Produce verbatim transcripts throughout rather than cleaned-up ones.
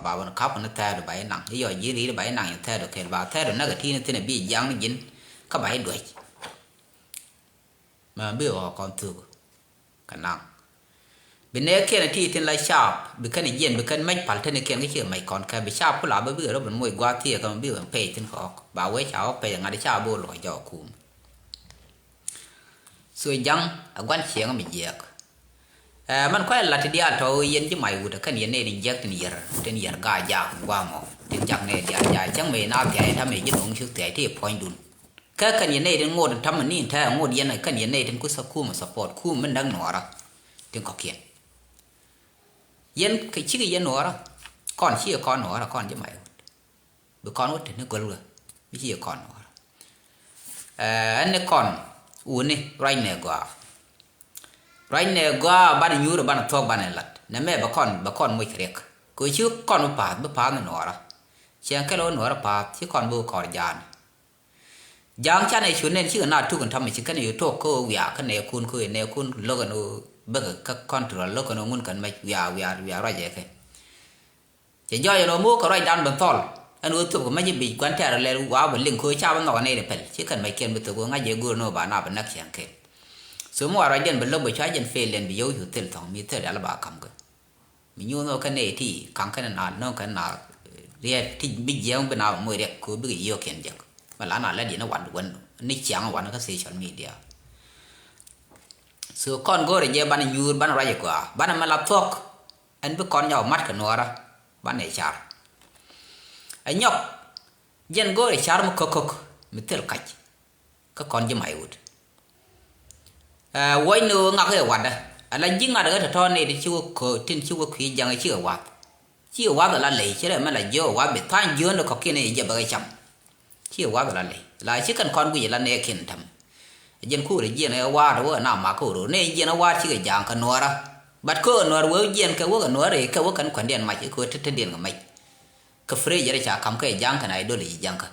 ba wän kap ni thɛɛdu ba inaŋ i yɔ ji̱ ri̱t ba inaŋ i thɛɛdu kɛl ba thɛɛdu näk a ti̱n thi̱n a bi jiaŋ ni ji̱n. Kä ba iduec. Mɛ bi ɣɔɔ kɔn thuk kɛ naŋ. Bi nɛɛkiɛn a ti thi̱n la caap bi kɛn jiɛn bi kɛn mɛc pal tenikiɛn kä ci mɛc kɔn kɛ bi caap kula bä bi rɔ bin moc gua̱a̱th thiɛ kä bi wän pɛc thi̱n kɛ ɣɔk ba wee ca ɣɔk pɛc ŋa̱t ca bi wä luɔc jɔk kum. So jaŋ a gua̱n cieŋ mi jiɛɛk. Ɛ mɛn kuay lat ti diaal tɔ yɛn ji̱ may wut a kɛn yɛn nɛy tin jiɛk tin yɛr tin yɛr gaa jaak gua̱a̱mɔ tin jak nɛy diaal jaak cäŋ mëë na thiay ta̱mɛ ji̱ no̱o̱ŋ cuk thiay ti puɔ̱nydun. Kä kɛn yɛn nɛy tin ŋot in ta̱mɛ ni in tɛɛ ŋot yɛn a kɛn yɛn nɛy tin ku sa kum a support kum mi näk nuɔɔrä tin kɔ̱kiɛn. Yɛn kɛ cikɛ yɛn nuɔɔrä kɔn cikɛ kɔn nuɔɔrä kɔn ji̱ may wut. Bi kɔn wä te ni gol wä mi ci kɔn wä. Ɛn ni kɔn wuni ruac nɛ gɔaa. Ruac nɛ gɔaa banɛ nyuur banɛ thuɔk banɛ lat nɛ mɛ bɛ kɔn bɛ kɔn muc riɛk. Kɛ ci kɔn bi pa̱a̱th bi pa̱a̱th ni nuɔɔrä. Ciɛŋ kɛl wä nuɔɔrä pa̱a̱th ci kɔn bi wä kɔr jaan. Ja̱a̱ŋ canɛ cu nɛn cikɛ na tuk in ta̱mɛ ci kɛn yu tok kä wiaa kä nɛ kun kä nɛ kun lo̱k ɛn wä bäkɛ kä kɔn tural lo̱k ɛn wä ŋun kɛn mɛc wiaa wiaa wiaa ruac ɛ kɛ. Cɛ jɔɔc ɛn ɣöö mi wä kɛ ruacdan ben thɔl ɛn ɣöö thop kɛ mec i̱ bic gua̱n tɛ̈r lɛl wa̱a̱ bɛ liŋ kɛ ɣöö ca bä nhɔk ɛ nɛy ti pɛl ci kɛn mɛckiɛn bi thok ɣöö ŋa̱c jɛ go̱o̱r ni ɣöö ba na bɛ näk ciaŋ kɛl. So mi wa ruacdiɛn bɛ lo̱k bɛ cua jɛn fail ɛn bi yio̱w cu thil thɔ̱ŋ mi thil diaal ba ka̱m kɛ. Mi nyuuth ɣöö kɛ nɛy ti ka̱ŋ kɛn na no̱o̱ŋ kɛn na riɛt ti bi jiɛɛŋ bi na bɛ moc riɛk kɛ ɣöö bikɛ yio̱o̱kiɛn jek. Mɛ la na lät yɛn ɛ wan wän ni ciaŋ ɛ wan kä social media. So kɔn go̱o̱rɛ jɛ banɛ nyuur banɛ ruac ɛ gɔaa banɛ mɛ la thuɔ̱k. Ɛn bi kɔn nyɔk mat kɛ nuɔɔrä banɛ car. Ɛ nyɔk jɛn go̱o̱rɛ car mi ko̱k ko̱k mi thil kac. Kä kɔn ji̱ may wut. Ɛ wuɔ̱c ni ɣöö ŋak i̱ ɛ watdä ala ji̱ ŋa̱t ɣä tɔ̱tɔ̱ ni ti ci wä ko̱ tin ci wä kui̱ jaŋ ci ɛ wath. Ci ɛ wath ala ley ci rɛ mɛ la jiök ɛ wath bi tha̱a̱ny jiöön ɛ kɔ̱kiɛn i̱ jɛ bɛ ɣä cam. Ci wath la ley la ci kɛn kɔn guic la nɛɛkiɛn täm. Jɛn ko̱r jiɛn ɛ waat wä na mak ko̱r nɛ jiɛn ɛ waat cikɛ ja̱a̱ŋ kɛ nuɔɔrä. But ko̱r nuɔɔr wee jiɛn kɛ wä kɛ nuɔɔr kɛ wä kɛn kuɛndiɛn mac kɛ wä tetediɛn kɛ mac. Kɛ frej rɛ ca ka̱m kɛ ja̱a̱ŋ kɛn a idol ji̱ ja̱ŋkä.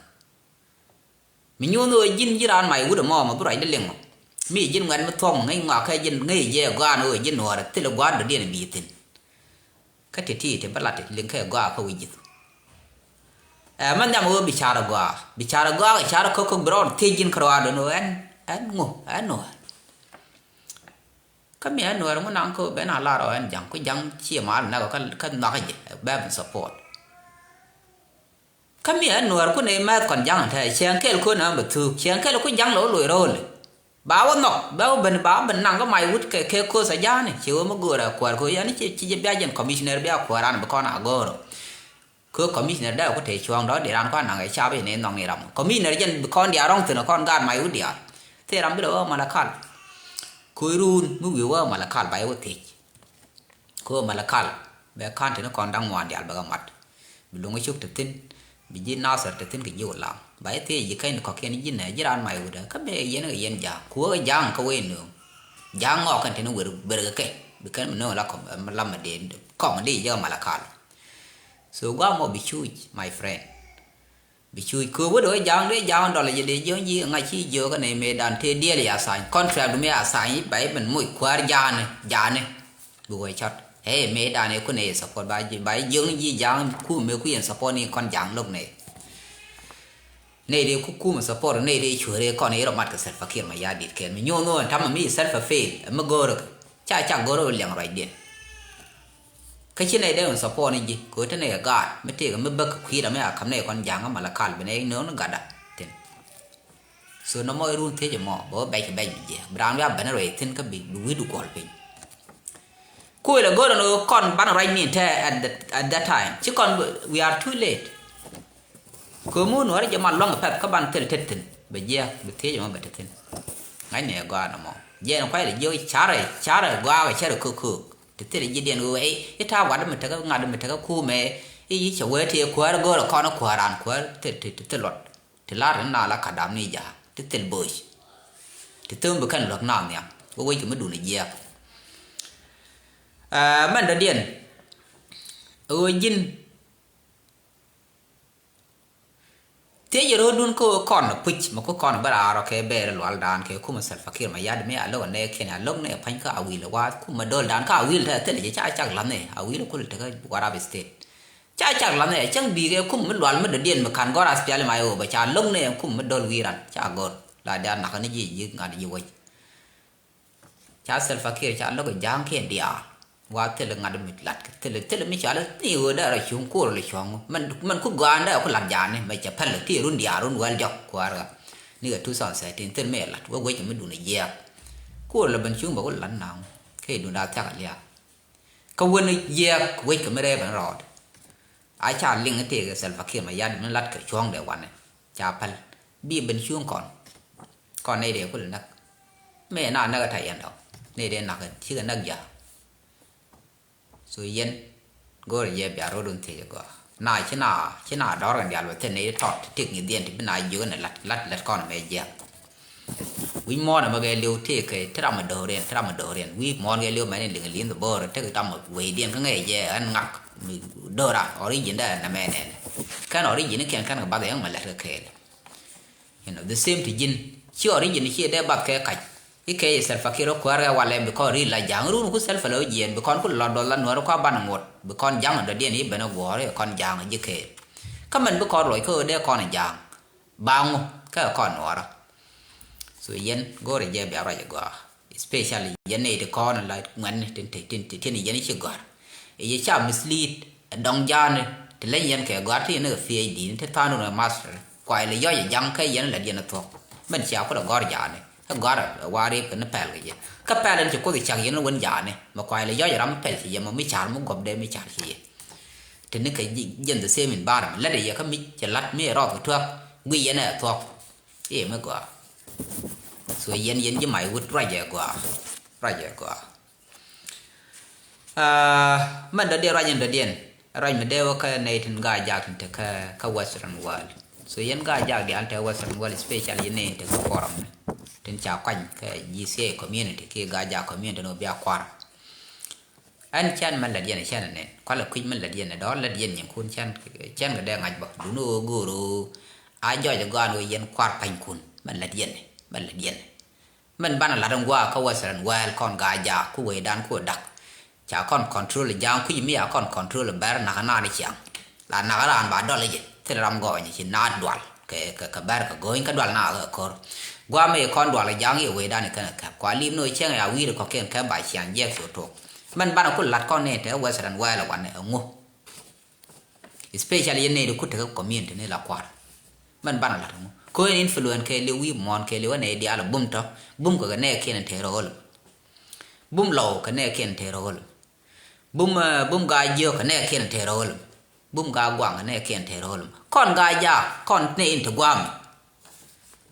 Mi nyuuth ɣöö ji̱n ji̱ raan mac wut ɛmɔ mɛ bi ruacdä liŋ ɔ. Mi ji̱n ŋuɛ̈t mi thuɔ̱k mi ŋäc ŋɔak kɛ ji̱n ŋäc jɛ ɛ gɔaan ɣöö ji̱n nuɔɔr thilɛ gua̱a̱r dɔ̱diɛn bi thi̱n. Kä ti̱ti̱ ti bä lat liŋ kɛ gɔaa kä wi̱c ji̱th. Ɛ mɛ nhiam ɣöö bi ca̱r ɛ gɔaa bi ca̱r ɛ gɔaa kɛ ca̱r ɛ ko̱k ko̱k bi rɔɔd thiec ji̱n kärɔaadun ɣöö ɛn ɛn ŋu ɛn nuɔ̱ɔ̱r. Kä mi ɛn nuɔ̱ɔ̱r ŋu naŋ kä ben a lar ɔ ɛn ja̱ŋ ku ja̱ŋ ciɛ mal näk kä kä nhɔakä jɛ bɛ bi support. Kä mi ɛn nuɔ̱ɔ̱r kun ɛ mɛth kɔn ja̱ŋ ɛn tɛɛ ciɛŋ kɛɛl kun ɛn bɛ thuuk ciɛŋ kɛɛl ku ja̱ŋ lɛ wä loc ro̱o̱l. Ba wä nhɔk bɛ wä ben ba wä ben naŋ kä mac wut kɛ kɛ ko̱o̱th a ja̱a̱ni ci wä mi go̱o̱r a kuäär ko̱o̱th yani ci ci jɛ bia jɛn commissioner bia kuäär an bi kɔn a go̱o̱r. Kɛ commissioner dee ku te cuɔ̱ɔ̱ŋ dɔ̱ di ran kɔn naŋ ɛ cap in ɛ nhɔk ni ram commissioner jɛn bi kɔn diaal rɔ̱ŋ thi̱n kɔn gaat mac wut diaal. Thil ram bi lɛ wä Malakal. Ko̱o̱c ruun mi wi̱i̱ wä Malakal ba yɛ wä thiec. Kɛ ɣöö Malakal bɛ ka̱n tini kɔn da̱ŋ ŋuan diaal bɛ kɛ mat. Bi luŋ cuk te thi̱n bi ji̱ Nathir te thi̱n kɛ ji̱ Ulaŋ ba ji̱ thiec ji̱ kɛn kɔ̱kiɛn ji̱ nɛ ji̱ raan mac wutdä kä mëë yɛn kɛ yɛn ja̱a̱ŋ ku wee kɛ ja̱a̱ŋ kä wee nööŋ. Ja̱a̱ŋ ŋɔɔk kɛn tini wer ber kɛ kɛ bi kɛn mi nööŋ la kɔm la mɛ dee kɔm dee ji̱ jɛ kɛ Malakal. So gua̱a̱ mɔ bi cuuc my friend. Bi cuuc kööp wä do̱ ja̱a̱ŋ dee ja̱a̱ŋ dɔl jɛ dee jiöŋ ji̱ ŋa̱c ci jiök kä nɛy mëëdan tëë diɛl ya tha̱a̱ny contract du mi a tha̱a̱ny ba i̱ ben moc kuäär ja̱a̱ni ja̱a̱ni. Bi wä cɔt ɛ mëëdan ɛ ku nɛy support ba ji̱ ba i̱ jiöŋ ji̱ ja̱a̱ŋ kum mëë ku yɛn support ni kɔn ja̱a̱ŋ lo̱k nɛy. Nɛy dee ku kum support nɛy dee cuäär ɛ kɔn i̱ rɔ mat kɛ Salva Kiir Mayardit kɛn mi nyuɔ̱n ɣöö ɛn ta̱mɛ mi Salva fail ɛ mi go̱o̱rä. Ca cak go̱r ɣöö liɛŋ ruacdiɛn. Kä ci nɛy dee wun support ni ji̱ kɛ ɣöö te nɛy ɛ gaat mi tëëk mi bäk kɛ kui̱da mi a ka̱m nɛy kɔn ja̱a̱ŋ kä Malakal bi nɛy nööŋ ni gatda thi̱n. So nɔmɔ i̱ run thiec ɛmɔ bɛ wä bɛc kɛ bɛc bi jiɛɛk bi raan wi̱i̱ a ben rɛy thi̱n kä bi wi̱i̱du kuɔl piny. Kuël ɛ go̱r ɛn ɣöö kɔn banɛ ruac ni tɛ at the, at that time ci kɔn we are too late. Köömi wä nuɔ̱ɔ̱ri jɛ mal luaŋ pɛth kä ban thil tet thi̱n bɛ jiɛk bi thiec ɛmɔ bɛ te thi̱n. Ŋa̱cnɛ ɛ gɔaa nɔmɔ jiɛn kuay lɛ jiök carɛ carɛ gɔaa kɛ carɛ köök köök ti thil ji̱diɛn ɣöö ɛ i̱ ta̱a̱ watdä mi tekä ŋa̱t mi tekä kuumɛ. I̱ yi cɛ wee ti kuäär go̱o̱rɛ kɔn kuäär an kuäär ti ti ti thil luɔt ti la̱r ti na la ka̱dam ni ja̱a̱ ti thil bo̱o̱c. Ti thil bi kɛn luäk naath nhiam wä wec kɛ mi duun ɛ jiɛk. Ɛ mɛn dɔ̱diɛn ɣöö ji̱n. Thiecɛ ro̱o̱dun kä ɣöö kɔn puc mi ku kɔn bä raar ɔ kɛ bɛɛr lualdan kɛ kumɛ Salva Kiir Mayardit mi a lo̱k ɛ nɛɛkiɛn a lo̱k ni ɛ pa̱ny kä Awil ɛ wa̱a̱th kumɛ do̱ldan kä Awil te thilɛ jɛ ca cak la̱th ni Awil ɛ kulɛ tekä Warrap State. Ca cak lath nɛ cäŋ bi̱i̱ kɛ kum mi lual mi dɔ̱diɛn mi ka̱n gɔ̱r aspiali ma i̱ ɣöö bɛ ca lo̱ŋ nɛ ɛn kum mi dɔl wi̱i̱ ran ca gɔ̱r. La diaal nakä ni ji̱ ji̱ ŋa̱t ji̱ wec. Ca Salva Kiir ca lo̱k ja̱a̱ŋ kiɛn diaal. Wa thilɛ ŋa̱t mi lat kɛ thilɛ thilɛ mi ca lɛ ni ɣöö dee rɔ cuŋ kuɔr lɛ cuɔ̱ŋ mɛn mɛn ku gɔaa dee ku lat ja̱a̱ni mɛ cɛ pɛl ti run diaal run wɛl diɔk kua̱r ɣä. Ni kɛ two thousand thirteen thil mi lat wä wec kɛ mi dun jiɛɛk. Kuɔr lɛ ben cuŋ bɛ ku lat naŋ kɛ dun da̱a̱ thiak liaak. Kä wen jiɛɛk wec kɛ mi rɛɛ ben rɔɔd. A ca liŋ tëëkɛ Salva Kiir ma yat mi lat kɛ cuɔ̱ŋ dee wanɛ ca päl bi ben cuŋ kɔn. Kɔn nɛy dee kulɛ näk mëë na näk ɛ ta̱ yɛn dɔ̱ŋ nɛy dee näk cikɛ näk ja̱a̱. So yɛn go̱o̱rɛ jɛ bia ro̱o̱dun thiec ɛ gɔaa na ci na ci na dɔ̱r kɛn diaal bɛ thil nɛy dee tɔt ti tik ŋi̱thiɛn ti bi na jiök ɛn ɛ lat lat lat kɔn ɛmɛ jiɛk. Wi̱c muɔ̱ɔ̱n ɛmɛ gɛ li̱w tëëkɛ ti ram ɛ do̱riɛn ti ram ɛ do̱riɛn wi̱i̱ muɔ̱ɔ̱n gɛ li̱w mɛn in liŋ li̱n dhɛ bo̱o̱r tekɛ tam ɛ wecdiɛn kä ŋɛc jɛ ɛn ŋak mi do̱ra origin dɛ ɛn ɛmɛ nɛn kɛn origin kiɛn kɛn kɛ bath ɛn mɛ lɛt kɛ kɛɛl. You know, the same ti ji̱n ci origin ci dee bath kɛ kac i̱ kɛ yɛ Salva Kiir ɔ kuäär kɛ walɛ bi kɔn ri la ja̱a̱ŋ run ku Salva lɛ wä jiɛɛn bi kɔn ku lɔ dɔl la nuɔ̱ɔ̱r kua banɛ ŋuɔ̱t bi kɔn ja̱a̱ŋ dɔ̱diɛn i̱ ben ɛ guɔ̱ɔ̱r ɛ kɔn ja̱a̱ŋ ji̱ kɛɛl. Kä mɛn bi kɔn ruɔc kä ɣöö dee kɔn ja̱a̱ŋ ba ŋu kä kɔn nuɔɔrä. So yɛn go̱o̱rɛ jɛ bia ruac ɛ gɔaa especially yɛn nɛy ti kɔn la ŋuɛ̈tni tin tin tin yɛn ci gɔ̱a̱r. Yɛ ca mislead ɛ dɔŋ ja̱a̱ni ti leny yɛn kɛ gɔ̱a̱r ti yɛn kɛ P H D ni ti tha̱a̱n run ɛ master kuay lɛ yɔc ɛ ja̱ŋ kä yɛn lɛ diɛn ɛ thuɔ̱k. Mɛn cia kulɛ gɔ̱a̱r ja̱a̱ni kä gɔ̱a̱r ɛ wa̱a̱ rip kɛ ni pɛl kɛ jɛ kä pɛl ɛn ci Kuoth cak yɛn wen ja̱a̱ni mɛ kuay lɛ yɔc ɛ ram mi pɛl ci yɛ mɔ mi ca̱r mi guɔ̱pdɛ mi ca̱r ci yɛ. Teni kɛ ji̱- ji̱n the same environment. Lät i̱ yɛ kä mi̱c cɛ la̱t mi rɔɔth kɛ tuäk guiy yɛn ɛ thuɔ̱k. I̱ mi gɔaa. So yɛn yɛn ji̱ mac wut ruac ɛ gɔaa. Ruac ɛ gɔaa. Ah, mɛn dɔ̱diɛn ruac in dɔ̱diɛn ruac mi dee wä kä nɛy tin gaa jak tin te kä kä Western world. So yɛn gaa jak diaal te Western world especially yɛn nɛy tin te kä forum ni tin ca kuany kä G C A community ki gaa jak community ni wä bia kuar. Ɛn cɛn mɛn lät yɛn cɛn nɛn kualɛ kui̱c mɛn lät yɛn dɔ̱r lät yɛn nyinkun cɛn cɛn kɛ dee ŋa̱c bä duni ɣöö go̱o̱r ɣöö a jɔc ɛ gɔaan ɣöö yɛn kuar panykun mɛn lät yɛn mɛn lät yɛn. Mɛn banɛ lat in gua̱a̱ kä Western world kɔn gaa jaak ku wecdan ku dak ca kɔn control ja̱a̱ŋ kui̱c mi a kɔn control bɛr nakä naan ciaŋ. La nakä raan ba dɔl i̱ jɛ thil ram gɔɔny ci naat dual kɛ kɛ kɛ bɛr kɛ go̱o̱ny kä dual nakä kɛ ko̱r. Gua̱a̱ mi kɔn dual ja̱a̱ŋ i̱ wecdan i̱ kɛn kɛ kɛp kua lim ni wec cieŋ ya wi̱i̱r kɔkiɛn kɛ ba ciaŋ jiɛk cu tok. Mɛn banɛ ku lat kɔn ni te Western world wanɛ ɛŋu. Especially yɛn nɛy ti kut tekä community ni la kuar. Mɛn banɛ lat ɛŋu ko ɛn influence kɛ liw wi̱i̱ muɔ̱ɔ̱n kɛ liw ɛ nɛy diaal ɛ bum tɔ bum kɛ kɛ nɛɛkiɛn in te rɔɔl. Bum lɔw kɛ nɛɛkiɛn in te rɔɔl. Bum eh, bum gaa jiök kɛ nɛɛkiɛn in te rɔɔl. Bum gaa guaŋ kɛ nɛɛkiɛn in te rɔɔl. Kɔn gaa jaak kɔn nɛy in te gua̱a̱m.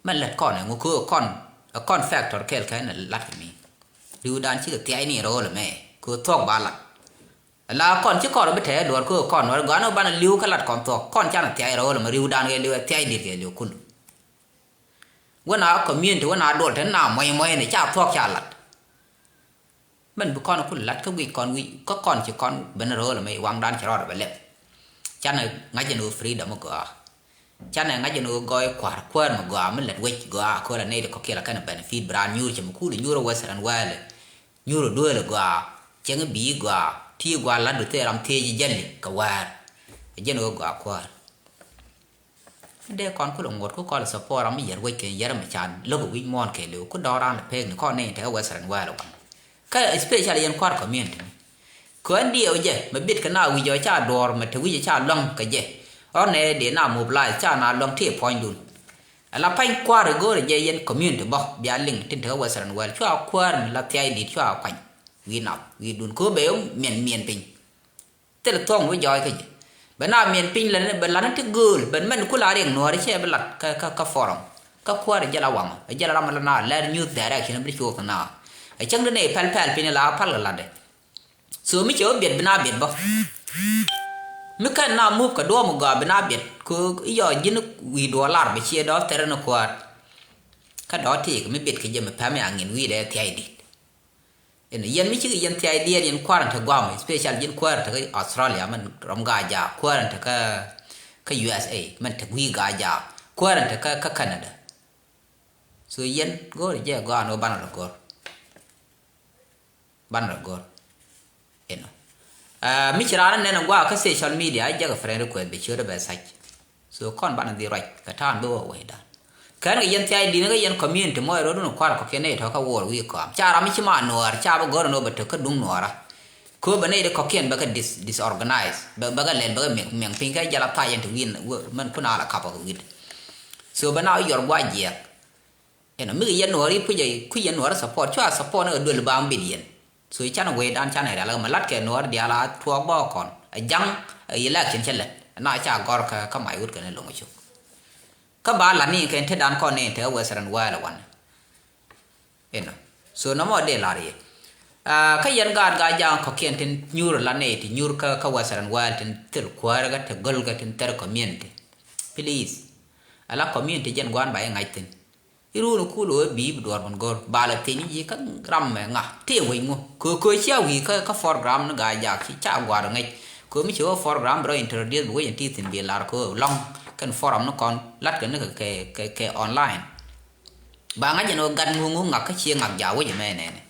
Mɛn lät kɔn ɛŋu ko kɔn ɛ kɔn factor kɛl kɛ ɛn lat kɛ mi. Riwdan cikɛ thiac ni rɔɔl mɛ ko thuɔ̱k ba lat. La kɔn ci kɔn bi tɛɛ duɔr kä kɔn wär gɔan wä banɛ li̱w kä lat kɔn thuɔ̱k kɔn canɛ thiac rɔ wä lɛ mɛ ri̱wdan kɛ li̱w ɛ thiac di̱t kɛ li̱w kul. Wä na community wä na duɔl te na muɔ̱y muɔ̱y ni ca thuɔ̱k ca lat. Mɛn bi kɔn kul lat kä wi̱c kɔn wi̱c kä kɔn ci kɔn ben rɔ wä lɛ mɛ waŋdan ci rɔɔd bɛ lɛp. Canɛ ŋa̱c ɛn wä freedom gɔaa. Canɛ ŋa̱c ɛn ɣöö gɔɔy kua̱r kuäär mi gɔaa mi lät wec gɔaa köl a nɛy ti kɔ̱kiɛl a kɛn benefit bi raan nyuur cɛ mi kuul nyuur ɛ Western world. Nyuur ɛ duëël ɛ gɔaa cieŋ i̱ bi̱i̱ gɔaa ti gɔaa la̱t du thil ram thiec i̱ jäli kɛ wäär. Ɛ jɛn ɣöö gɔaa kuäär. Dee kɔn kulɛ ŋuɔ̱t ku kɔl support ram mi yɛr wec kɛ yɛr mi can lo̱k ɛ wi̱c muɔ̱ɔ̱n kɛɛliw ku dɔ̱ɔ̱r raan lɛ pek ni kɔn nɛy tekɛ Western world ɛ wan. Kä especially yɛn kua̱r community ni. Kään diɛw jɛ mɛ bit kɛ na wi̱c ɔ ca duɔɔr mɛ te wi̱c ɔ ca luäŋ kɛ jɛ. Ɔ nɛ dee na mobilize ca na luäŋ tëë puɔ̱nydun. Ala pa̱ny kua̱r i̱ go̱o̱rɛ jɛ yɛn community bä bia liŋ tin te kä Western world cua kuäär mi la thia̱y di̱t cua kuany. Wi̱i̱ nath wi̱i̱dun ko̱ bɛ yom miɛn miɛn piny. Thil thuɔ̱ŋ wi̱c jɔɔc kä jɛ. Bɛ na miɛn piny lɛn bɛ lat ni ti gööl bɛ mɛn kula riɛŋ nuɔɔri cɛ bi lat kä kä kä forum. Kä kuäär jɛ la waŋ jɛ la ram la na lɛr news direction bi cuɔth na. Ɛ cäŋ di nɛy pɛl pɛl piny la pal kɛ latdɛ. So mi cɛ wä biɛt bi na biɛt bä. Mi kɛn na mup kɛ duɔ̱ɔ̱m gɔaa bi na biɛt kɛ yɔ ji̱n wi̱i̱ duɔ̱ɔ̱r lar bɛ ciɛ dɔ̱ɔ̱r thɛrɛ ni kuäär. Kä dɔ̱ɔ̱r tëëk mi biɛt kɛ jɛ mi pɛm ya ŋi̱n wi̱i̱ dɛ thia̱y di̱t. Ɛn yɛn mi cikɛ yɛn thia̱y diɛɛr yɛn kuäär in te guam especial ji̱n kuäär in te kä Australia mɛn rɔm gaa jaak kuäär in te kä kä U S A mɛn te gui̱i̱ gaa jaak kuäär in te kä kä Canada. So yɛn go̱o̱r jɛ gɔaa ni wä banɛ rɔ go̱o̱r. Banɛ rɔ go̱o̱r. Inɔ. Ɛ mi ci raan nɛn gua̱a̱ kä social media, a jɛ kɛ friend request bɛ ciöt bɛ sac. So kɔn banɛ dhi ruac kɛ ta̱a̱n bi wä wecdan. Kɛn kɛ yɛn thia̱a̱c di̱n kä yɛn community mɔ ɛ rɔ̱dun kua̱r kɔ̱kiɛn nɛy tɔ̱ kä wuɔr wi̱i̱ kɔam. Ca ram mi ci ma nuɔɔr ca bi gɔ̱r ɛn ɣöö bɛ tek kä duŋ nuɔɔra. Kɛ ɣöö bɛ nɛy ti kɔ̱kiɛn bɛ kɛ dis-, disorganize. Bɛ, bɛ kɛ lɛl bɛ kɛ miɛŋ, miɛŋ piny kɛ jal a thac yɛn ti wi̱i̱n mɛn kun a la kap kɛ wi̱i̱d. So bɛ na wä yuɔr gua̱a̱ jiɛɛk. Ɛnɔ mi kɛ yɛn nuɔɔri puc a kui̱ yɛn nuɔɔri support, cua support ni kɛ duel ba mi bit yɛn. So i̱ can wecdan can ɛ rial kɛ mɛ lat kɛ nuɔɔri diaal a tuɔɔk bä kɔn. Ɛ ja̱ŋ, ɛ election cɛ lät. Ɛna ca gɔr kä, kä may wut kɛn ɛ loŋ cuk. Kä ba lat ni kɛn tetdan kɔn ni te Western world wan. Ɛnɔ. So nɔmɔ dee lar yɛ. Ah, kä yɛn gaat gaa ja̱a̱ŋ kɔ̱kiɛn tin nyuur lat ni ti nyuur kä, kä Western world tin thil kuäärä kä te gölkä tin thɛr community. Please. Ala community jɛn gua̱a̱n ba i̱ ŋa̱c thi̱n. I̱ ruun i̱ kul ɣöö bi̱i̱ bi duɔ̱ɔ̱r bun go̱r ba lɛ thi̱n i̱ ji̱ kä ram mɛ ŋa tëë wec ŋu. Kö, kö cia wi̱i̱ kä, kä program ni gaa jak ci ca gua̱a̱r ŋäc. Kö mi ci ɣöö program bi rɔ introduce bi wec in ti thi̱n bi lar kö lɔ̱ŋ kɛn forum ni kɔn la̱t kɛ ni kɛ, kɛ, kɛ online. Ba ŋa̱c ɛn ɣöö gat ŋu ŋu ŋak kä cie ŋak ja̱ wec ɛmɛ nɛnɛ.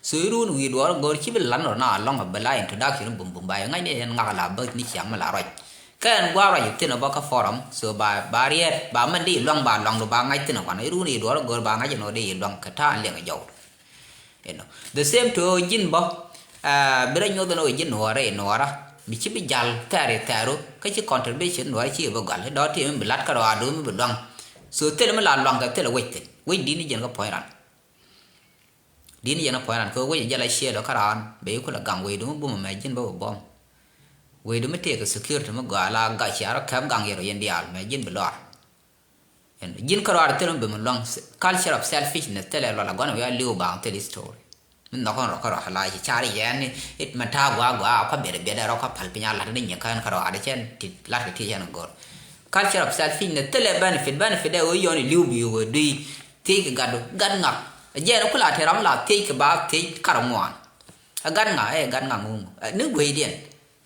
So i̱ ruun wi̱i̱ duɔ̱ɔ̱r go̱r ci bi lan rɔ na lɔ̱ŋ a bɛ la introduction bum bum ba yɛ ŋa̱c ni ɛn ŋak a la bä ni ciaŋ mi la ruac. Kä ɛn gua̱a̱r ruac thi̱n ɛ bä kä forum. So ba, ba riɛt ba mɛn di luaŋ ba luaŋdu ba ŋa̱c thi̱n ɛ kuan i̱ ruun i̱ duɔ̱ɔ̱r go̱r ba ŋa̱c ɛn ɣöö di luaŋ kɛ ta̱a̱ liɛŋ ɛ jɔw. You know. The same to ji̱n bä, ah, bi rɛ nyoth ɛn ɣöö ji̱n nuɔɔrɛ i̱ nuɔɔra mi ci bi jal thɛɛr i̱ thɛɛru kä ci contribution nuɔɔrɛ ci bi gɔl i̱ dɔ̱ ti mi bi lat kä rɔaadu mi bi luaŋ. So thilɛ mi la luaŋ kɛ thilɛ wec thi̱n wec di̱t ni ji̱n kä puɔ̱ny ran. Di̱t ni ji̱n kä puɔ̱ny ran kɛ wec jɛ la ciël ɔ kä raan bɛ i̱ kulɛ gaŋ wecdu mi bumɛ mɛ ji̱n bä bi buɔ̱m. Wecdu mi tëëkɛ security mi gɔaa la gac cia rɔ kɛp gaŋ yɛ rɔ yɛn diaal mɛ ji̱n bi lɔr. Ɛn ji̱n kärɔaar thil mi ben mi luaŋ, culture of selfishness thilɛ lual a gua̱n wi̱i̱ a li̱w baaŋ thil history. Mi nhɔk kɔn rɔ kärɔa la ci car yɛn ni it mɛ ta̱a̱ gɔaa gɔaa a kua biɛt biɛt rɔ kä pal piny a lat ni nyi kään kärɔa di cɛn ti lat kɛ ti cɛn go̱r. Culture of selfishness thilɛ benefit, benefit ɛ wee yɔn i̱ li̱w bi wee dui thiec kɛ gat, gat ŋak. Jɛn kula te ram la thiec kɛ ba thiec kar ŋuan. A gat ŋak, ɛ gat ŋak ŋuŋ ni gueydiɛn.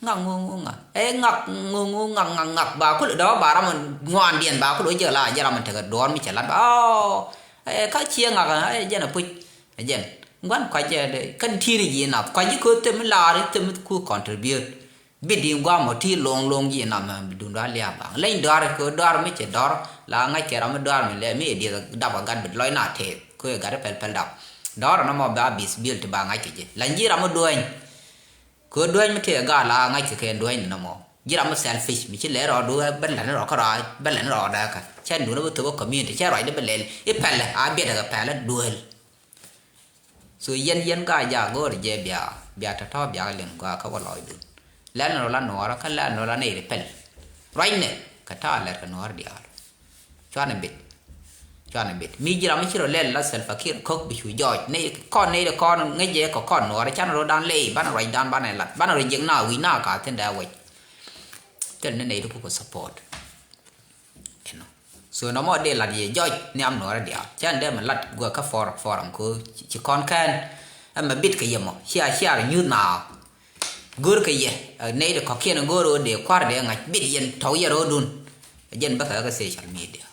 Ŋak ŋuŋ ŋuŋ ŋak, ɛ ŋak ŋuŋ ŋuŋ ŋak ŋak ŋak ba kul dɔ̱ ba ram ŋuandiɛn ba kul jɛ la jɛ ram tekɛ duɔ̱ɔ̱r mi cɛ lat ba ɔ. Ɛ ka ciɛ ŋak ɛ jɛn a puc. Ɛ jɛn gua̱n kuac jɛ de kän ti̱i̱ri ji̱ nath kuac ji̱ ko̱ themi laari themi ku contribute. Bi di̱i̱ŋ guam ɔ ti loŋ loŋ ji̱ nath mɛ bi duŋdu a lia̱a̱ baŋ leny dɔ̱a̱r ko̱ dɔ̱a̱r mi cɛ dɔ̱r la ŋa̱c kɛ ram mi dɔ̱a̱r mi lɛ mi ɛ dieth dap a gat bi lɔc na teth ko̱ ɛ gat pɛl pɛl dap. Dɔ̱a̱r ɔ nɔmɔ ba bis bil ti ba ŋa̱c kɛ ji̱ lany ji̱ ram mi dueny. Kɛ duäc mi tëë gal a ŋa̱c kɛ kɛ duäc ni nɔmɔ. Ji̱ ram mi selfish mi ci lɛ rɔɔdu bä lɛn rɔ kärɔa bä lɛn rɔɔdɛ kä cɛ dun bä thop community cɛ ruacdä bä lɛl i̱ pɛlɛ a biɛt kɛ pɛlɛ duel. So yɛn yɛn gaa ja go̱o̱r jɛ bia bia tɔ̱tɔ̱ bia liŋ gɔaa kä wä lɔcdun. Lɛn rɔ la nuɔɔrä kä lɛn rɔ la nɛy ri pɛl ruacnɛ kɛ ta̱a̱ lɛr kɛ nuɔɔr diaal. Cuanɛ bit. Cuanɛ bit mi ji̱ ram mi ci rɔ lɛl la Salva Kiir ko̱k bi cu jɔɔc ni kɔn ni kɔn ŋäc jɛ kɛ kɔn nuɔɔri canɛ rɔ dan lɛy banɛ ruacdan banɛ lat banɛ rɔ jiɛk na wi̱c na ka thi̱n dee wec. Thil ni nɛy ti kukɛ support. Inɔ so nɔmɔ dee lat yɛ jɔɔc nhiam nuɔɔri diaal canɛ dee mɛ lat guɛ kä forum forum ko ci kɔn kɛn. Ɛmɛ bit kɛ yɛ mɔ cia cia rɔ nyuth na. Go̱o̱rkɛ yɛ nɛy ti kɔ̱kiɛn go̱o̱r ɣöö dee kua̱r dee ŋa̱c bit yɛn tɔ̱w yɛ ro̱o̱dun. Jɛn bä kɛ kä social media.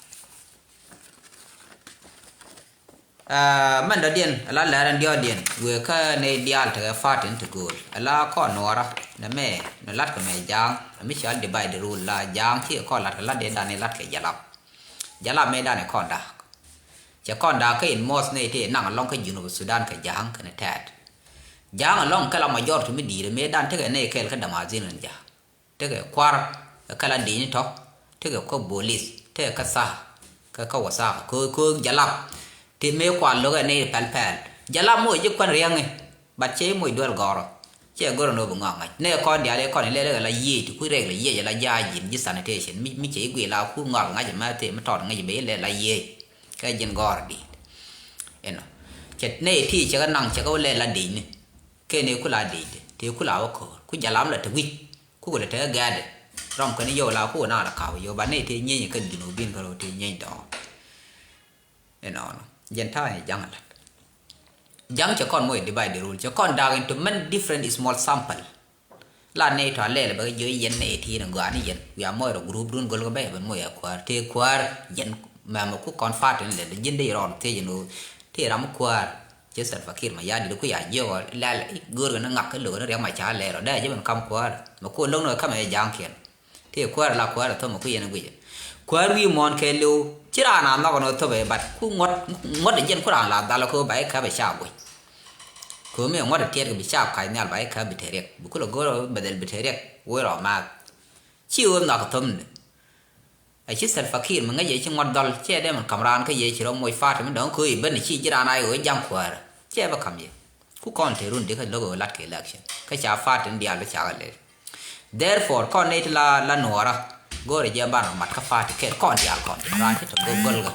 Mɛn dɔ̱diɛn ala lɛr ɛn diɔ̱ɔ̱diɛn wëë kä nɛy diaal tekɛ fatin ti gööl ala kɔn nuɔɔrä nɛ mɛ nɛ lat kɛ mɛ ja̱a̱ŋ. Mi cɔal divide rule la ja̱a̱ŋ ci kɔn lat kɛ lat dee dan i̱ lat kɛ jalap. Jalap mëë dan i̱ kɔn da̱a̱k. Cɛ kɔn da̱a̱k kä in mɔth nɛy tëë naŋ alɔŋ kä Junub Sudan kɛ ja̱a̱ŋ kɛnɛ tɛɛt. Ja̱a̱ŋ alɔŋ kɛ la majority mi di̱i̱t mëë dan tekɛ nɛy kɛɛl kä damazin in ja̱a̱ŋ. Tekɛ kuar kä la di̱i̱t ni tɔ̱ tekɛ kä bolis tekɛ kä tha̱a̱ kä kä wasakä kä kä jalap. Ti mëë kual lo̱kɛ nɛy pɛl pɛl jalap moc ji̱ kuan riäŋi. But cɛ i̱ moc duel gɔrɔ. Cɛ gɔrɔ ni wä bi ŋɔak ŋa̱c nɛ kɔn diaal i̱ kɔn i̱ lɛl kɛ la yiëë ti kui̱ rɛk la yiëë la ja̱a̱ ji̱n ji̱ sanitation mi mi cɛ i̱ guiy la ku ŋɔak ŋa̱c mɛ thim mi tɔt ŋa̱c i̱ ben i̱ lɛl la yiëë. Kɛ ji̱n gɔrɔ di̱i̱t. Inɔ cɛ nɛ i̱ ti cɛ kɛ naŋ cɛ kɛ wä lɛl la di̱i̱t ni. Kɛ ni ku la di̱i̱t ti ku la wä ko̱o̱r ku jalam la te wi̱c. Ku ku la te kɛ gɛɛdɛ rɔm kɛn i̱ yɔw la ku na la kaw yɔw ba nɛ i̱ ti nyieny kɛn junubin kɛ rɔ ti nyieny dɔɔn. Inɔnɔ jɛn ta̱a̱ ni ja̱ŋ lat. Ja̱ŋ cɛ kɔn moc divide rule cɛ kɔn da̱a̱k into many different small sample. La nɛy tɔ̱ a lɛl bɛ kɛ jiɔ yɛn nɛy ti ni gɔaa ni yɛn wiaa moc rɔ group dun go̱l kɛ bɛ bɛ moc a kuäär tëë kuäär. Yɛn mɛmɛ ku kɔn fatin lɛl ji̱n dee rɔɔd thiec ni ɣöö tëë ram kuäär. Ci Salva Kiir Mayardit ku ya jiök ɔ lɛl i̱ go̱o̱r kɛn ŋak kä lo̱k ni Riɛk Macar lɛɛr ɔ dee jɛ ben kam kuäär mɛ ku lo̱k ni kɛ kamɛ jɛ ja̱a̱ŋkiɛn. Ti kuäär la kuäär ɛ thom ɛ ku yɛn ɛ guic. Kuäär wi̱i̱ muɔ̱ɔ̱n kɛ li̱w ci raan a nhɔk ɛn ɣöö thop ɛ bat ku ŋuɔ̱t ŋuɔ̱t ɛ jɛn ku raan la dhal ɛ kɛ ɣöö ba i̱ käp ɛ caap guic. Kɛ ɣöö mi ɛ ŋuɔ̱t ɛ tiɛt kɛ bi caap kac nhial ba i̱ käp bi te riɛk bi kulɛ go̱o̱r ɛ bɛdhɛl bi te riɛk wee rɔ maath. Ci ɣöö nhɔk ɛ thomni. A ci Salva Kiir mi ŋäc yɛ ci ŋuɔ̱t dhɔl cɛ dee min ka̱m raan kä yɛ ci rɔ moc party mi dɔ̱ŋ köö i̱ ben ci ji̱ raan a i̱ ɣöö ja̱ŋ kuäärä cɛ bä ka̱m yɛ. Ku kɔn te run dikä lo̱k ɣöö lat kɛ election kä ca party ni diaal bä ca ɣä lel. Therefore kɔn nɛy ti la la nuɔɔrä go̱o̱rɛ jɛ ban rɔ mat kä party kɛl kɔn diaal kɔn raan ci tɔ go̱l go̱l kä.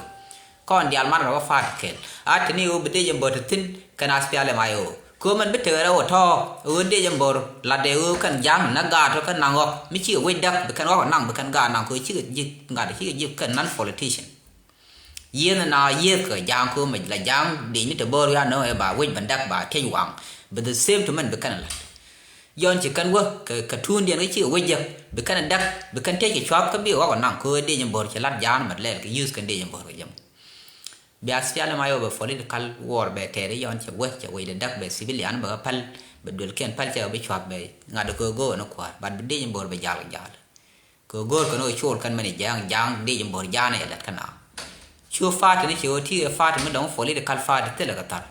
Kɔn diaal man rɔ kä party kɛl a te ni ɣöö bi dee jɛ bä te thi̱n kɛn a spial ɛm a i̱ ɣöö Köömɛn bi tëë rɛw ɛ tɔ̱ ɛ ɣöö dee jɛ mbor latdɛ ɣöö kɛn ja̱a̱ŋ ni gaat tɔ̱ kɛn naŋ ɣɔ̱k mi cikɛ wec däk bi kɛn ɣɔ̱k ɛ naŋ bi kɛn gaat naŋ köö cikɛ ji̱ ŋa̱t cikɛ ji̱ kɛn non politician. Yiëëth na yiëëth kɛ ja̱a̱ŋ köömɛ la ja̱a̱ŋ dec mi te bo̱o̱r wi̱i̱ anɔ ɛ ba wec ben däk ba tiec waŋ. Bi the same to mɛn bi kɛn ɛ la̱t. Yɔn ci kɛn wä kɛ kɛ tuundiɛn kä cikɛ wec jek bi kɛn ɛ däk bi kɛn tiec kɛ cua̱th kä bi ɣɔ̱k ɛ naŋ köö dee jɛ mbor ci la̱t ja̱a̱ŋ mɛ lɛl kɛ use kɛn dee jɛ mbor kɛ jɛ mɔ. Bia spial ma yɔ bɛ political war bɛ tɛɛri yɔn cɛ wä cɛ wec dɛ däk bɛ civilian bɛ kä päl bɛ duel kiɛn päl cɛ bɛ cuath bɛ ŋa̱t kɛ go̱o̱r ni kuäär but bi dec in bo̱o̱r bɛ jal kɛ jal. Kɛ go̱o̱r kɛ ni wä col kɛn mɛn i̱ ja̱a̱ŋ ja̱a̱ŋ dec in bo̱o̱r ja̱a̱n ɛ lɛt kɛ na. Cu party ni cɛ wä ti kɛ party mi dɔ̱ŋ political party thilɛ kɛ thar.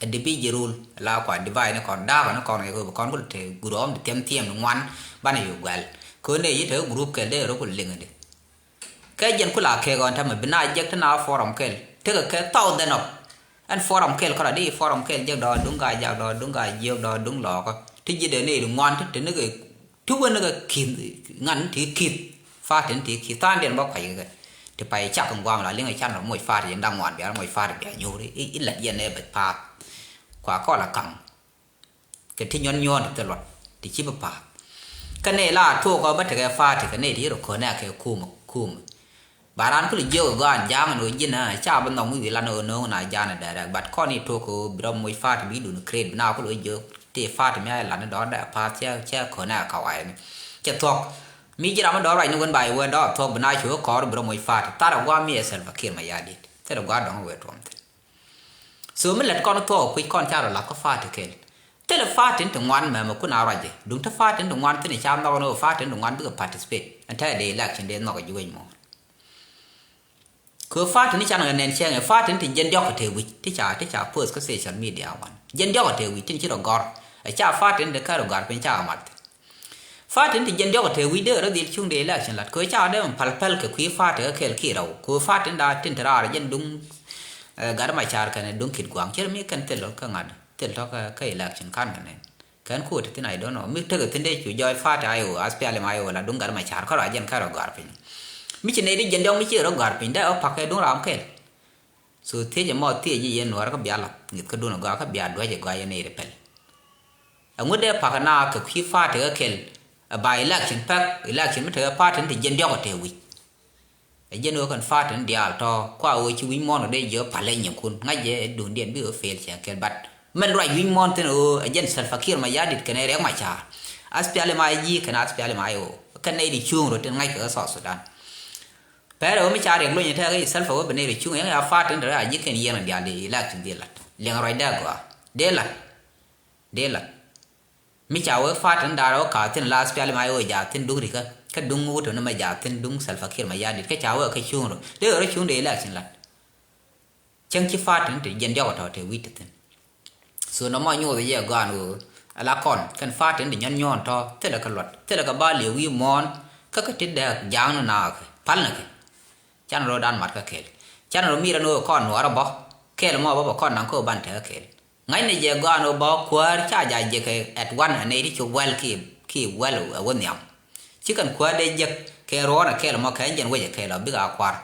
Ɛ dibi ji̱ rul la kua diva̱a̱c ni kɔn da̱a̱k ni kɔn kɛ kɛ kɔn kul te group ɔm ti thiɛm thiɛm ni ŋuan banɛ yo̱ guɛl. Kɛ wä ni yi te group kɛ dee rɔ kul liŋ di. Kɛ jɛn ku la kɛɛk ɣɔn täämɛ bi na jek ti na forum kɛl tekɛ kɛ thousand of. Ɛn forum kɛl kɔrɔ di forum kɛl jek dɔɔr duŋ ka jak dɔɔr duŋ ka jiök dɔɔr duŋ lɔɔkä ti ji̱ dee ni ri ŋuan ti ti ni kɛ ti wä ni kɛ ki̱th ŋan ti ki̱th. Fatin ti ki̱th tha̱a̱ŋdiɛn bä kuac kɛ ti pay cak kɛ ŋuam la liŋ ɛ can rɔ moc fatin da̱ŋ ŋuan bia rɔ moc fatin bia nyuuri i lat yɛn ɛ bɛ path. Kua kɔl a kaŋ. Kɛ ti nyuɔn nyuɔn ti thil luɔt ti ci bi pa̱a̱k. Kä nɛy la tuɔɔk ɔ bä tekɛ party kɛ nɛy ti ci rɔ ko̱n ɛ kɛ kumä kumä. Ba raan kul jiök ɛ gɔaa ɛn ja̱a̱ŋ ɛn ɣöö ji̱n ɛ ca bi nhɔk mi wi̱i̱ lan ɣöö no̱o̱ŋ na ja̱a̱n ɛ direct but kɔn i̱ tuɔɔk kɛ ɣöö bi rɔ moc party bi dun create bi na kul ɣöö jiök ti party mi a lat ni dɔ̱r dɛ pa̱a̱th cɛ cɛ ko̱n ɛ kawayni. Cɛ thuɔ̱k mi ji̱ ram mi dɔ̱r ruac ni wen ba i̱ wee dɔ̱r thuɔ̱k bi na cu ɣä kɔɔr bi rɔ moc party thar ɛ gua̱a̱ mi ɛ Salva Kiir Mayardit thil ɛ gua̱a̱ dɔ̱ŋ wee tuɔm thil. So mi lät kɔn thuɔɔk kui̱c kɔn ca rɔ la̱th kä party kɛl. Thilɛ party ni ti ŋuan mɛmɛ kun a ruacɛ duŋ te party ni ti ŋuan thin ca nhɔk ni wä party ni ti ŋuan bikɛ participate ɛn te dee election dee nhɔk a ji̱ wec muɔ̱ɔ̱n. Kɛ party ni can kɛ nɛn cɛŋɛ party ni ti jiɛn diɔk kɛ te wi̱c ti ca ti ca post kä social media wan jiɛn diɔk kɛ te wi̱c tin ci rɔ gɔr. Ɛ ca party ni ti kär rɔ gɔr piny ca kɛ mat. Party ni ti jiɛn diɔk te wi̱c dee rɔ dhil cuŋ dee election lat kɛ ca dee mi pal pal kɛ kui̱ party kä kɛl ki rɛw kɛ party ni da tin te raar jiɛn duŋ. Gat ma car kɛn duŋ kit guaŋ cir mi kɛn thil kä ŋa̱t thil tɔk kä election kan kɛn kɛn ku ti thin I don't know mi tekɛ thin dee cu jɔɔc party ayo aspialim ayo la duŋ gat ma car kärɔ a jiɛn kärɔ gɔar piny. Mi ci nɛy di jiɛn diɔk mi ci rɔ gɔar piny dee ɔ pak kɛ duŋ ram kɛl. So thiec ɛmɔ thiec ji̱ yɛn nuɔr kä bia lath ŋith kä duun agɔaa kä bia duäc agɔaa yɛn nɛy ri pɛl. Ɛŋu dee pakä na kɛ kui̱ party kä kɛl. Ɛ ba election pɛk election mi tekɛ party ni ti jiɛn diɔk ɛ te wi̱c. Ɛ jiɛn ɣöö kɛn party ni diaal tɔ̱ kua ɣöö ci wi̱c muɔ̱ɔ̱n ɔ dee jiɛ pal ɛ nyinkun ŋa̱c jɛ ɛ duundiɛn bikɛ fail cɛ kɛl but mɛn ruac wi̱c muɔ̱ɔ̱n thin ɣöö ɛ jiɛn Salva Kiir Mayardit kɛn ɛ Riɛk Macar. Aspialim a ji̱ kɛn aspialim a ɣöö kɛn nɛy di cuŋ rɔ tin ŋa̱c kɛ kä South Sudan. Pɛrɛ wä mi ca riɛk lony tɛk i̱ Salva wä bi nɛy rɔ cuŋ yɛn ya party ni rɔ a ji̱ kɛn yiɛn diaal di election di lat liɛŋ ruac dee gɔaa dee lat. Dee lat mi ca wee party ni daal wä ka thin la aspialim a wä ja thin duŋ rikä kä duŋ wut ni ma ja thin duŋ Salva Kiir Mayardit kä ca wee kä cuŋ rɔ dee rɔ cuŋ dee election lat. Cäŋ ci party ni ti jiɛn diɔk tɔ te wi̱c ti thin. So nɔmɔ nyuuth yɛ gɔaan ɣöö ala kɔn kɛn party ni ti nyɔn nyuɔn tɔ thilɛ kɛ luɔt thilɛ kɛ ba liɛ wi̱i̱ muɔ̱ɔ̱n. Kä kɛ ti dɛɛk ja̱a̱ŋ ni naakɛ pal ni kɛ. Canɛ rɔ dan mat kä kɛɛl. Canɛ rɔ mi rɛn ɣöö kɔn nuɔɔrä bɔ kɛɛl mɔ bä bɛ kɔn naŋ kä ɣöö ban te kä kɛɛl. Ŋa̱cnɛ jɛ gɔaan ɣöö bä kuäär ca ja jekɛ at one ɛ nɛy ti cop wäl ki ki wäl ɛ wä nhiam. Ci kɛn kuäär dee jek kɛ ruɔ̱ɔ̱n ɛ kɛɛl mɔ kɛ ɛn jɛn wec ɛ kɛɛl ɔ bik a kua̱r.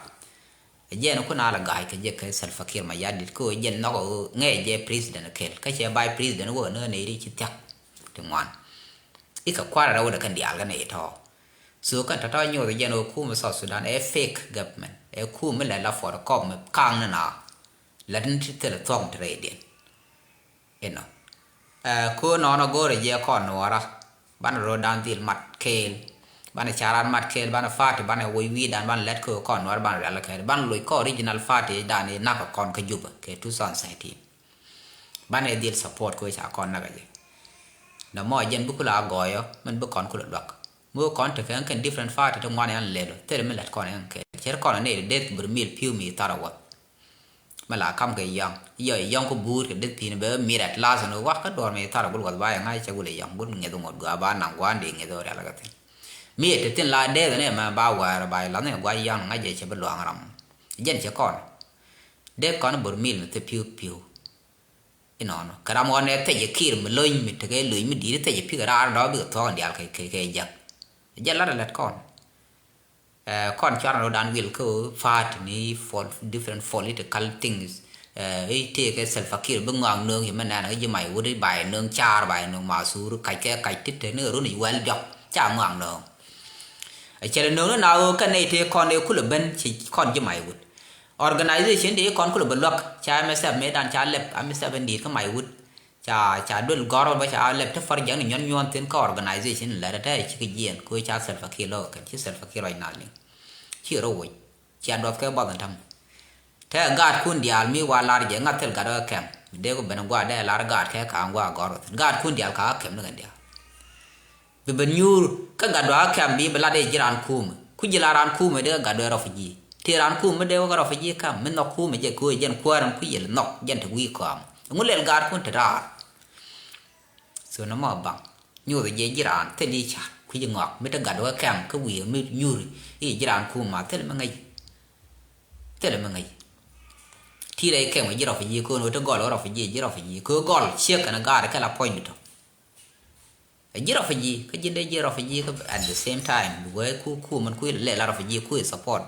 Ɛ jɛn kun a la ga̱a̱c kɛ jek kɛ Salva Kiir Mayardit kä ɣöö jɛn nhɔk ɛ ɣöö ŋɛɛ jɛ president ɛ kɛɛl kä cɛ vice president wä ɛ nöö nɛy ti ci thia̱k. Ti ŋuan. Ikɛ kua̱r ɛ rɛw wä dɛ kɛn diaal kɛ nɛy tɔ̱. So kɛn tɔ̱tɔ̱ nyoth jɛn ɣöö kumɛ South Sudan ɛ fake government ɛ kumɛ lɛ la for kɔp mɛ kaŋ ni na. Lät ni ti thilɛ thuɔ̱k ti rɛydiɛn. Inɔ ɛ köö nɔnɔ go̱o̱rɛ jɛ kɔn nuɔɔra. Banɛ ro̱o̱dan dhil mat kɛɛl. Banɛ caran mat kɛɛl banɛ party banɛ woc wi̱i̱dan banɛ lɛt köö kɔn nuɔɔra banɛ rial kɛɛl banɛ loc kɔn regional party dan inak kɔn kä Juba kɛ two thousand thirteen. Banɛ dhil support kɛ ca kɔn näk a jɛ. Nɔmɔ jɛn bi kulɛ a gɔɔyɔ, min bi kɔn kulɛ luak. Mi wä kɔn tekɛ ɛn kɛn different party ti ŋuan ɛn lɛl, thil mi lät kɔn ɛn kɛ. Cɛ ri kɔn ni deth bir mil piu mi thar a wä. Mi la kam kɛ yɔŋ. Yɔ yɔŋ kä buur kɛ deth pin bɛ mi rɛt las ni wä kä duɔr mi thar a gul wä ba yɛ ŋa̱c cɛ gul yɔŋ gul ŋeth ŋot gua ba naŋ guan di ŋeth wä rial kɛ thin. Mi yɛ te thin la deth ni mɛ ba wɛɛr ba yɛ lath ni gua yɔŋ ŋa̱c jɛ cɛ bi luaŋ ram. Jɛn cɛ kɔn. Deth kɔn bir mil mi thil piu piu. Inɔnɔ kɛ ram ɣɔn ɛ thɛc ɛ kir mi lo̱ny mi tekɛ lo̱ny mi di̱i̱t thɛc ɛ pikɛ raar dɔ̱ bikɛ thuɔ̱k in diaal kɛ kɛ kɛ jak. Jɛ lat ɛ lät kɔn. Ɛ kɔn cuarɛ ro̱dan wil kä party ni pol-, different political things. Ɛ i̱ tëëkɛ Salva Kiir bi ŋɔak nööŋ yɛ mɛ nɛn kä ji̱ may wut i̱ bay nööŋ car bay nööŋ masur kac kɛ kac ti te ni run i̱ wɛl diɔk ca ŋɔak nööŋ. Ɛ cɛl nööŋ ni na ɣöö kɛn nɛy tëë kɔn ëë kulɛ ben ci kɔn ji̱ may wut. Organization di kɔn kulɛ bɛ luäk ca M S F mëëdan ca lɛp, M S F in di̱i̱t kä may wut. Ca ca duel gɔ̱r bä ca lɛp ti far jɛŋ ni nyuɔn nyuɔn thi̱n kä organization lɛ rɛ tɛ ci kɛ jiɛn kɛ ca Salva Kiir lɔ kɛn ci Salva Kiir ruac na liŋ. Ci rɔ woc cia duɔth kɛ buɔth in ta̱m. Tɛ gaat kun diaal mi wa lar jɛ ŋa̱th thil gat wä kɛm mi dee ku ben gua̱a̱r dee lar gaat kɛ ka̱a̱ŋ gua̱a̱r gɔ̱r wä thi̱n gaat kun diaal ka̱a̱ kɛm ni kɛn diaal. Bi ben nyuur kä gatdua kä kɛm bi bi lat i̱ ji̱ raan kuumɛ ku ji̱ la raan kuumɛ dee kä gatdua refugee. Ti raan kuumɛ dee wä kä refugee kam mi nhɔk kuumɛ jɛ köö jɛn kuäär ɛn ku yɛl nhɔk jɛn te wi̱i̱ kɔam. Ɛŋu lɛl gaatkun te raar. So nɔmɔ baŋ nyuuth jɛ ji̱ raan thil i̱ ca̱r ku ji̱ ŋɔak mi te gatdua kä kɛm kä wi̱i̱ mi nyuuri i̱ ji̱ raan kuumɛ thil mi ŋäc. Thil mi ŋäc. Ti rɛy kɛm ji̱ refugee köön wä te gɔl wä refugee ji̱ refugee köö gɔl ciek kɛn gaat kɛ la puɔ̱ny di tɔ. Ɛ ji̱ refugee kä ji̱n dee ji̱ refugee kä at the same time bi wee ku ku mɛn ku lɛ la refugee ku support.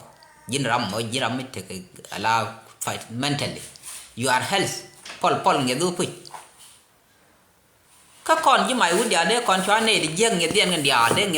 Ji̱n ram mɔ ji̱ ram mi tek ala fight mentally. You are health pɔl pɔl ŋiɛth wä puc. Kä kɔn ji̱ may wut diaal dee kɔn cua nɛy ti jiäk ŋiɛth diɛn kɛn diaal dee